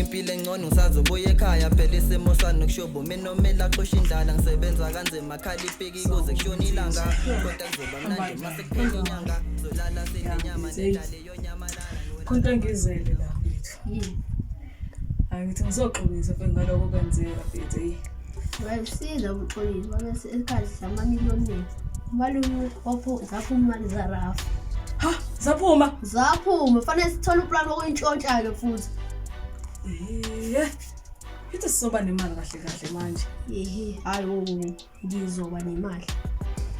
Impilo engcono ngisazobuya ekhaya phela isimo sami kushobo mina omele axoshe indlala ngisebenza kanzima khala ipiki kuze kushone ilanga kodwa kuzoba mnandi mase kuphela inyanga zolala sinenyama nendlala iyonyamalala. Khonto engizele la mfethu. Yini? Hayi ngithi ngizoxolisa mfethu ngaloko kwenzeka mfethu eyi. Wayesiza ukuxolisa babese ekhaya samamiliyoni. Umalume wapho zaphuma imali zarafu. Ha, zaphuma. Zaphuma fanele sithole uplan wokuyintshontsha-ke futhi. Eh. Ithi sizoba nemali kahle kahle manje. Yehe, hayi wo ngizoba nemali.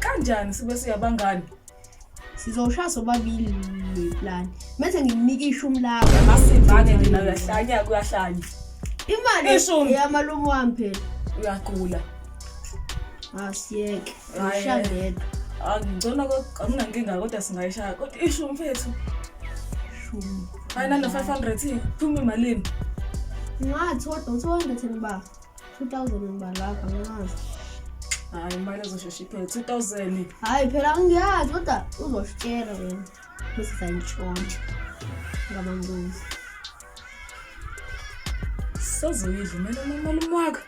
Kanjani sibe siyabangani? Sizoshaya sobabili le plan. Mese ngimnika ishumi lakho. Masimba-ke nje nawe uyahlanya kuyahlanya. Imali Ishumi. eyamalume wami phela. Uyagula. Asiyeke. Hhayi. Ngishaya ngedwa. Angicona akunankinga kodwa singayishaya. Kodwa ishumi mfethu. Shumi. Hayi nano 500 phuma imalini. Ngathi kodwa 200 ngiba 2000 ngiba lapha ngazi. Hayi imali ezoshesha iphele 2000. Hayi phela angiyazi kodwa uzositshela wena. Bese sayintshontsha. Ngabangozi. Sazoyidla imali umalume wakho.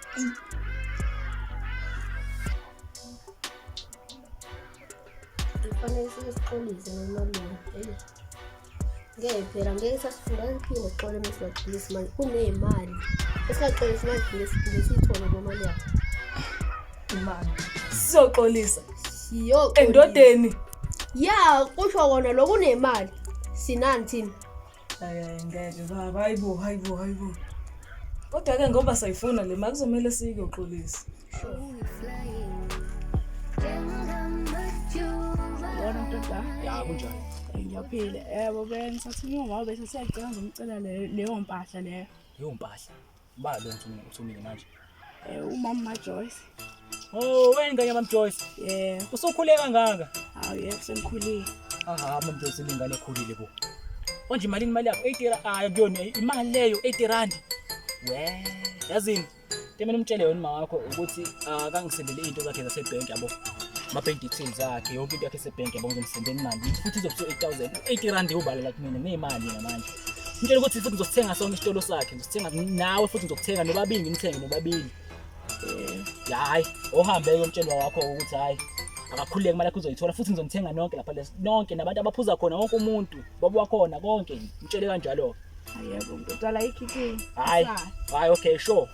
Kufanele sike sixolise nomalume. Eyi. Ngeke phela ngeke sasifunda siphinde sixole uma singaxolisi manje kuney'mali. Esingaxolisi manje phinde siphinde siyithole komali yakho. Imali. Sizoxolisa Siyoxolisa. endodeni. Ya kusho kona lokhu kunemali. Sinani thina? Hayi ngeke baba, hayibo hayibo hayibo. Kodwa ke ngoba sayifuna le mali kuzomele siyoxolisa. Yona ntoda. Ya kunjani? Ngiyaphila. Yebo bengisathi uma bese siyacela ngizomcela leyo mpahla leyo. Leyo mpahla. Ba lo ngithumile uthumile manje. Umama Joyce. Oh, wena ingane yami Joyce. Yebo. Usukhule kangaka. Hawu yebo sengikhulile. Aha, mama Joyce lengane ekhulile bo. Manje imalini imali yakho? 80 rand. Hayi kuyona imali leyo 80 rand. We, yazini. Into umtshele yona uma wakho ukuthi akangisendele into zakhe zasebhenki yabo. Ama-bank details akhe, yonke into yakhe esebhenki yabo ngizomsendela imali. Futhi izobe 8000. 80 rand ubalela kumina nemali namanje. Mtshele ukuthi futhi ngizosithenga sonke isitolo sakhe, ngizosithenga nawe futhi ngizokuthenga nobabili ngimthenge nobabili. Hayi, ohambe uyomtshela wakho ukuthi hayi akakhululeke imali yakhe uzoyithola futhi ngizonithenga nonke lapha nonke nabantu abaphuza khona wonke umuntu baba wakhona konke mtshele kanjalo. Yebo ntoda la ikhikhini. Hayi, hayi okay sure.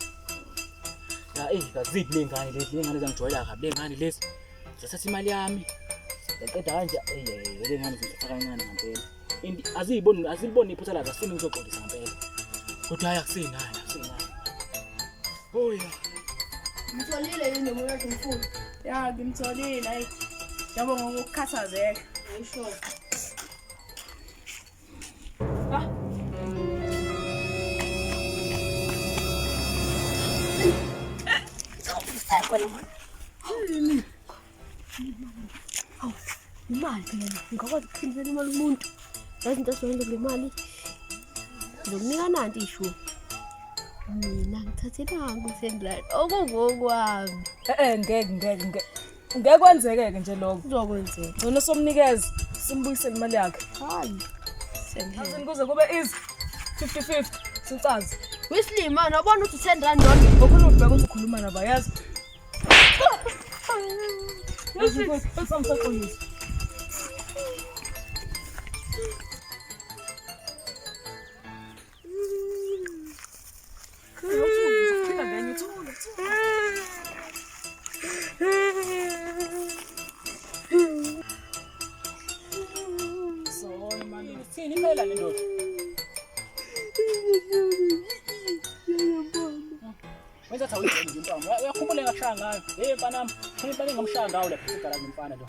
Ya eh kaziphi lengane lezi lengane zangijwayela kabi lengane lezi. Zathatha imali yami. Zaqeda kanje eh lengane zithatha kancane ngempela. Indi aziyiboni aziliboni iphutha lazo asifuni ngizoxolisa ngempela. Kodwa hayi akusinani akusinani. Oh yeah. Ngitholile yini umuntu othi ngifuna? Ya ngimtholile hayi. Yabo ngokukhathazeka. Ngisho. Hawu, imali phela le. Ngingakwazi ukuphindisela imali kumuntu. Yazi into esizoyenza kule mali. Ngizokunika nanti ishumi. Mina ngithathe nangu u-ten rand okungokwami. Eh ngeke ngeke ngeke. Ngeke kwenzeke-ke nje lokho. Kuzokwenzeka. Ngcono somnikeza simbuyisele imali yakhe. Hayi. Send Azini kuze kube easy. 50-50 sicaze. Wislima, nobona ukuthi u-ten rand lona. Ngokhuluma ubheka ukuthi ukhuluma nabo yazi. Yazi mfethu, angisaxolisi. Sithini impela le ndoda? Wenza ukuthi awuyiboni nje umntwana. Uyakhumbula engashaya ngayo. Hey mfana wami, khona impela engamshaya ngawo lapha esigaraji nomfana lo.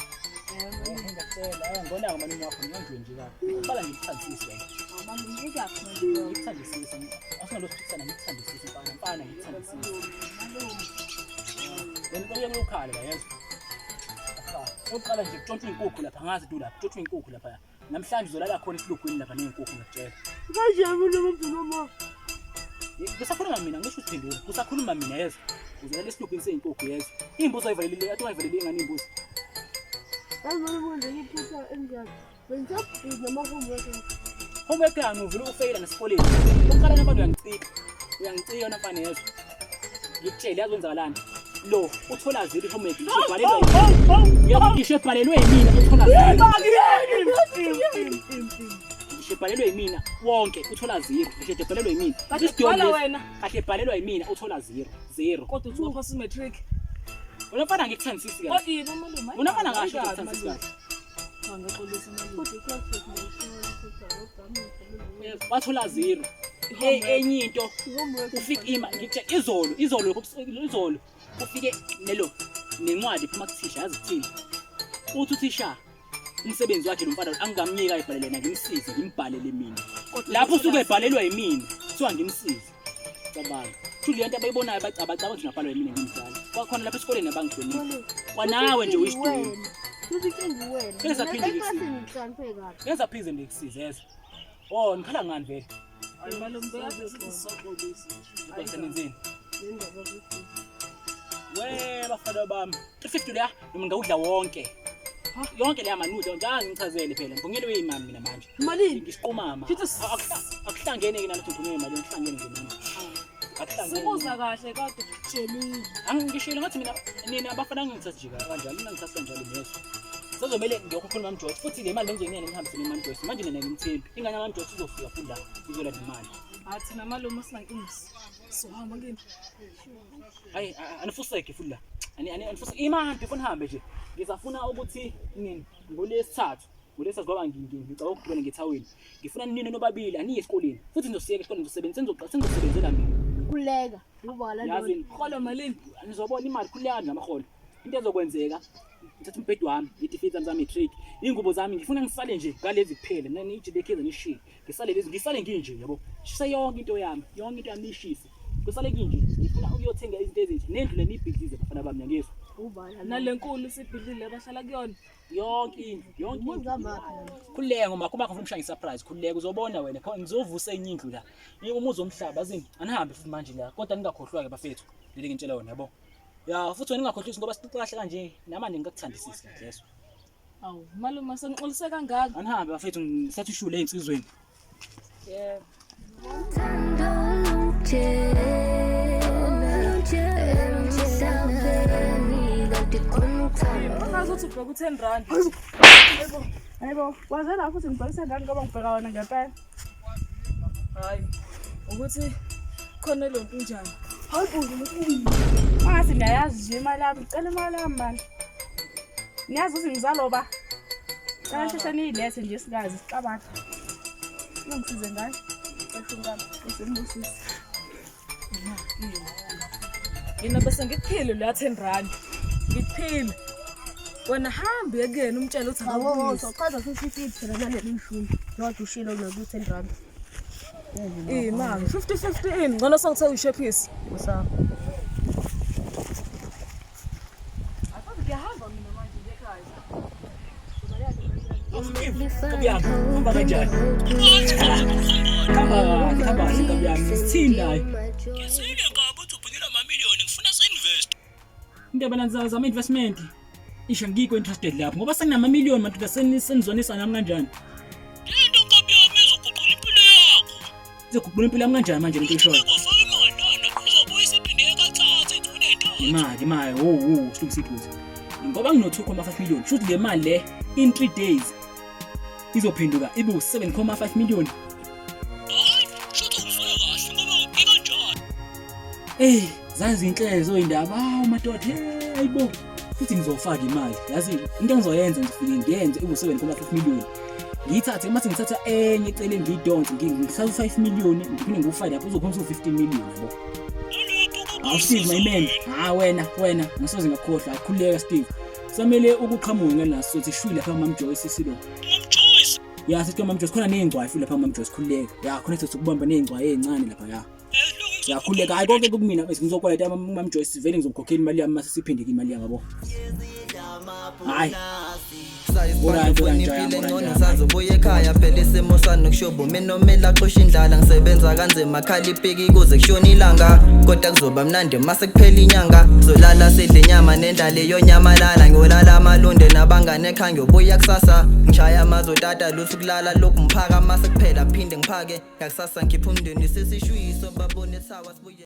Ngiyakutshela, ngibona ngomalume wakho ngiyonje nje kabi. Uqala ngikuthandisise wena. Ngikuthandisise. Asinalo siphikisana ngikuthandisise mfana, mfana ngikuthandisise. Wena uye uyokhala la yezwa. Oqala nje kutshontshwa inkukhu lapha ngazi tu lapha, kutshontshwa inkukhu lapha. Namhlanje uzolala khona esilugwini lapha ney'nkukhu ngiyakutshela. Kanjani mina ngomdeni wami? Kusakhuluma mina ngisho usiphendula. Kusakhuluma mina yezwa. Uzolala esilugwini sey'nkukhu yezwa. Iy'mbuzi ayivalelile, athi ungayivaleli ingane iy'mbuzi. Yazi mina manje ngiphutha enjani? Bengisabhizi nama-homework. Homework yami uvele ufeyila nesikoleni. Uqala nabantu uyangicika. Uyangicika wena mfana yezwa. Ngikutshele yazi kwenzakalani. Lo uthola zero i-homework ngisho ebhalelwe. Yebo ngisho ebhalelwe yimina uthola zero. Ngisho ebhalelwe yimina wonke uthola zero. Ngisho ebhalelwe yimina. Kade Isidoni kubhala lesi, wena. Kahle ebhalelwa yimina uthola zero. Zero. Kodwa uthi waphasa i-matric. Wena mfana ngikuthandisisi kahle. Kodwa yini umalume? Wena mfana ngasho ngikuthandisisi kahle. Cha ngiyaxolisa malume. Wathola zero. Enye into ufike ima ngikutshela izolo izolo izolo ufike nelo nencwadi iphuma kuthisha yazi kuthini uthi uthisha umsebenzi wakhe lo mfana angingamyeka ayibhalele yena ngimsize ngimbhalele mina lapho usuke ebhalelwa yimina kuthiwa ngimsize cabanga kusho le nto abayibonayo abacabanga ukuthi ngabhalwa yimina ngimdala kwakhona lapha esikoleni abangihloniphi kwanawe nje uyisidumo Wena. Ngenza phinde ngikusize yezwa oh nikhala ngani vele Hayi malume bekade sithi sizoxolisa nje. Ngisebenzini we bafana bami 350 leya noma ngawudla wonke yonke leya manuda ngeke ngichazele phela ngibongele imali mina manje Malini? ngisiqumama Futhi akuhlangene ke nalutho ngibongele imali ngihlangene nje mina akuhlangene Sibuza kahle kodwa. Tshelile. angishilo ngathi mina nina abafana ngithatha nje kanjalo mina ngithatha kanjalo neso sezomele ngiyokhuluma Mam Joyce futhi le mali bengizoyinika ngihambise Mam Joyce manje nina ngimthembi ingane Mam Joyce izofika futhi la izolanda imali Hayi thina malume sinankinga. Sohamba kini. Hayi anifuseke futhi la. Ani ani anifuseke imali before nihambe nje. Ngizafuna ukuthi nini ngolesithathu. Ngolesithathu ngoba ngicabanga ukugibela ngethawini. Ngifuna nini nobabili aniye esikoleni. Futhi nizosiyeka esikoleni nizosebenza senizoqa senizosebenzela mina. Kuleka. Ubala Yazi Holo malini? nizobona imali khululeka ngamaholo. Into ezokwenzeka ngithatha umbhedo wami, ngithi zami zami matric, ingubo zami ngifuna ngisale nje ngalezi kuphela. Nani ijibekeza nishiye. Ngisale lezi ngisale nginje yabo. Shisa yonke into yami, yonke into yami nishise. Kusale kinje ngifuna ukuyothenga izinto ezinje nendlu lenibhidlize bafana bami ngiyezwa. Ubala. Nalenkulu sibhidlile abahlala kuyona. Yonke indlu, yonke Umuzi indlu. kamaphi lona? Khululeka ngoba kuma ngifuna umshaya surprise, khululeka uzobona wena. Khona ngizovusa enye indlu la. Umuzi womhlaba azini anihambe futhi manje la. Kodwa ningakhohlwa ke bafethu. Leli ngitshela wena yabo. Ya futhi wena ningakhohlisi ngoba sixoxa kahle kanje namanje ngingakuthandisisi kahle yeso. Awu malume sengixolise kangaka. Anihambe bafethu ngisathi ushule ey'nsizweni. Yebo. Ungazi uthi ubheka u-10 rand. Hayibo, waze la futhi ngibhalise ngani ngoba ngibheka wena ngempela. Hayi. Ukuthi khona lo ntunjana. Angathi ngiyayazi nje imali yami, ngicela imali yami mani. Niyazi ukuthi ngizaloba. Cela nisheshe niyilethe nje singazi sixabane. Ungisize ngayo. Cela ungibusise. Mina bese ngikuphile lo 10 rand. Ngikuphile. Wena hambe kuyena umtshele ukuthi Awu, akubuyise. sochaza 50 phela naleli ishumi. Njengoba ushilo naku 10 rand. Imali 50 50 ini ngcono sengithe uyishephisi. Usapho. Ngiyahamba mina manje ngiyekhaya. Nkabi yami, hamba kanjani? Hamba kahle, hamba kahle nkabi yami. Sithini la? Ngisile nkabi uthi ubhunyelwa amamiliyoni ngifuna se-invest. Indaba lanza zama investment. Isho ngikho interested lapho ngoba senginamamiliyoni madoda senizonisa nami kanjani? Lento nkabi yami izoguqula impilo yakho. Izoguqula impilo yami kanjani manje lento eshoyo? Ungafaka imali lana izobuyisa iphinde kathathu igcine intathu. Imali, imali, oh oh, silungisa iphutha. Ngoba ngino 2.5 million, shuthi le mali le in 3 days izophenduka ibe u7.5 million. Hayi, shuthi ungizwe kahle ngoba ikanjani. Ey, zazinhle indaba. Awu madoda, hey ayibo. Futhi ngizofaka imali. Yazi into engizoyenza ngifike ngiyenze ibe u7.5 million. Ngiyithathe mase ngithatha enye eceleni ngiyidonse ngithatha u5 million ngiphinde ngiwufake lapho uzokhona u15 million yabo. Nalapho Awu Steve my man. Ha wena wena ngisoze ngakhohlwa akhuleka Steve. Samele ukuqhamuka ngalaso sothi shwi lapha Mam Joyce silo. Mam Joyce. Ya sithi Mam Joyce khona nezingcwayi futhi lapha Mam Joyce khuleka. Ya khona sithi ukubamba nezingcwayi ezincane lapha ya. Ya khuleka hayi konke kumina bese ngizokweleta Mam Joyce vele ngizomkhokhela imali yami mase siphinde imali yami yabo. Hayi. Ngishaya isibhaxu Uright, funa uright, impilo Jayam, engcono uright, ngisazobuya ekhaya phela isimo sanokushoba mina omele axoshe indlala ngisebenza kanzima khala ipiki kuze kushone ilanga kodwa kuzoba mnandi mase kuphela inyanga zolala sidle inyama nendlala iyonyamalala ngiyolala amalunde nabangane ekhaya ngiyobuya kusasa ngishaya amazotata lutho ukulala lokhu ngiphaka mase kuphela phinde ngiphake ngakusasa ngikhipha umndeni sesishwiso babone thawa sibuye.